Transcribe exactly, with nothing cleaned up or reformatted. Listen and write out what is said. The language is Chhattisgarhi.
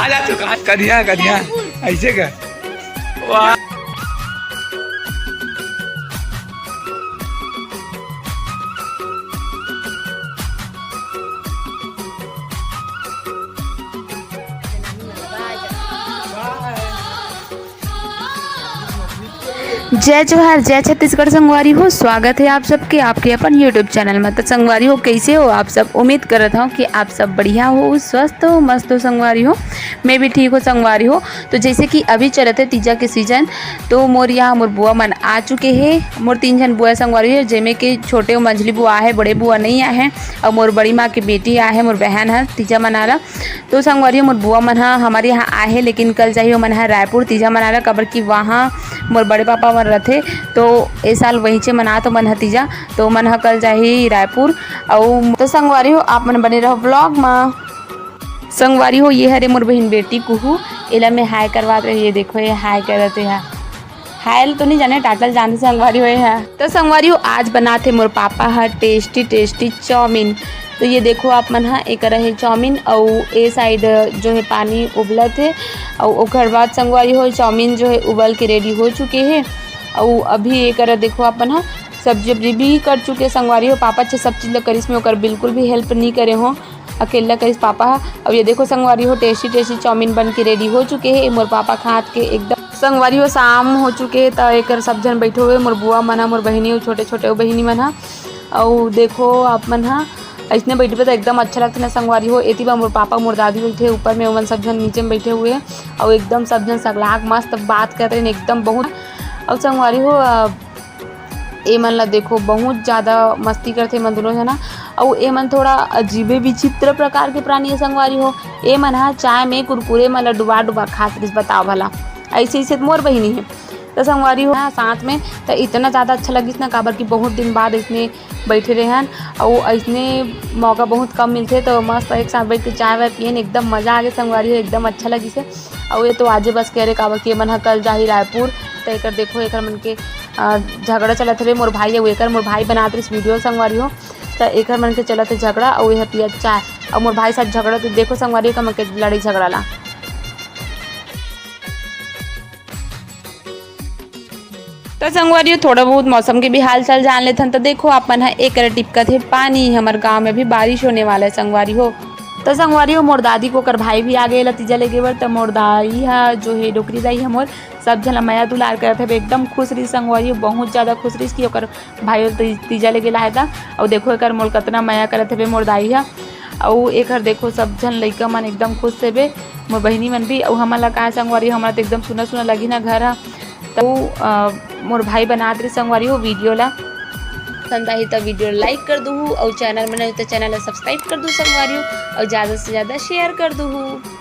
आ जा तो कहा, करिया, करिया, ऐसे कर। वाह। जय जोहार, जय छत्तीसगढ़ संगवारी हो। स्वागत है आप सबके आपके अपन YouTube चैनल में। तो संगवारी हो, कैसे हो आप सब? उम्मीद करत हूँ कि आप सब बढ़िया हो, स्वस्थ हो, मस्त हो संगवारी हो। मैं भी ठीक हूँ संगवारी हो। तो जैसे कि अभी चलत है तीजा के सीजन, तो मोर यहाँ मोर बुआ मन आ चुके हैं। मोर तीन झन बुआ संगवारी हो, जेमे के छोटे अउ मंझली बुआ है, बड़े बुआ नहीं आए हैं। और मोर बड़ी माँ के बेटी आए है, मोर बहन है तीजा मनाला। तो संगवारी हो, मोर बुआ मन ह हमर यहाँ आए हे, लेकिन कल जाही ओमन ह रायपुर तीजा मनाए ला, काबर कि वहाँ मोर बड़े पापा मन रथे। तो ए साल वहींचे मनात ओमन ह तीजा, तो ओमन ह कल जाही रायपुर। अउ तो संगवारी हो, आप मन बने रहो vlog म। संगवारी हो, ये हरे मोर बहिन बेटी कुहू, एला मैं हाय करवात रही। ये देखो, ये हाय करत हे। हायल तो नहीं जाने, टाटल जानते संगवारी हो ये है। तो संगवारी हो, आज बनाते मोर पापा ह टेस्टी टेस्टी चाउमीन। तो ये देखो आप मन ह, एकर हे चाउमीन, अउ ए साइड जो है पानी उबलत है, अउ ओकर बाद संगवारी हो, चाउमीन जो है उबल के रेडी हो चुके हैं। अउ अभी एकर देखो आप मन ह, सब्जी उब्जी भी कट चुके संगवारी हो। पापा अच्छे सब चीज ल करिस, मैं ओकर बिल्कुल भी हेल्प नहीं करे हो, अकेला करिस पापा ह। अब ये देखो संगवारी हो, टेस्टी टेस्टी चाउमीन बन के रेडी हो चुके हे। मोर पापा खात के एकदम संगवारी हो, शाम हो चुके हे, त एकर सब झन बैठे हुए, मोर बुआ मन ह, मोर बहिनी, अउ छोटे छोटे अउ बहिनी मन ह। अउ देखो आप मन ह, अइसने बैठबे त एकदम अच्छा लगथे ना संगवारी हो। एती बा मोर पापा, मोर दादी बैठे ऊपर में, ओमन सब झन नीचे में बैठे हुए हे। अउ एकदम सब झन सगलाक मस्त बात कर रहे हैं एकदम बहुत। अउ संगवारी हो, अ, ए मन ला देखो, बहुत ज्यादा मस्ती करथे मन दोनों झना। अउ ए मन थोड़ा अजीबे विचित्र प्रकार के प्राणी हे संगवारी हो। ए मन ह चाय में कुरकुरे मन ला डुबा डुबा खात रहिस, बताओ भला। ऐसे ऐसे त मोर बहिनी हे। त संगवारी हो, हाँ, साथ में त इतना ज्यादा अच्छा लगिस ना, काबर कि बहुत दिन बाद इसने बैठे रहे हन, अउ अइसने मौका बहुत कम मिलथे, तो मस्त एक साथ बैठ के चाय वाय पियन, एकदम मजा आ गे संगवारी हो, एकदम अच्छा लगिस हे। अउ ये तो आजे बस कह रहे, काबर कि ये मन ह कल जाही रायपुर, त एकर देखो, एकर मन के, अ, झगड़ा चलत हवे, मोर भाई अउ एकर, मोर भाई बनात रहिस वीडियो संगवारी हो, त एकर मन के चलत हे झगड़ा, अउ ये पियत चाय, अउ मोर भाई साथ झगड़ा, तो देखो संगवारी हो, एकर मन के लड़ाई झगड़ा ला। तो संगवारी हो, थोड़ा बहुत मौसम के भी हाल चाल जान लेथन। तो देखो, आप मन ह एकर टिपकत हे पानी, हमर गांव में भी बारिश होने वाला है संगवारी हो। तो संगवारी हो, मोर दादी के ओकर भाई भी आ गे ला तीजा लेगे बर। तो मोर दाई ह जो हे, डोकरी दाई ह मोर, सब झन ला मया दुलार करत हवे, एकदम खुश रहिस संगवारी हो, बहुत ज्यादा खुश रहिस कि ओकर भाई ती-, तीजा लेगे ला हे त। अउ देखो, एकर मोर कतना मया करत हवे मोर दाई ह। अउ एकर देखो, सब झन लइका मन एकदम खुश हेबे, मोर बहिनी मन भी। अउ हमन ला का संगवारी हो, हमन ला तो एकदम सुना सुना लगी ना घर ह। तो, अ, मोर भाई बनात रही संगवारी हो वीडियो ला। पसंद आही त वीडियो like कर दूहू, अउ चैनल में नहीं तो चैनल ला subscribe कर दू संगवारी हो, अउ ज्यादा से ज्यादा share कर दूहू।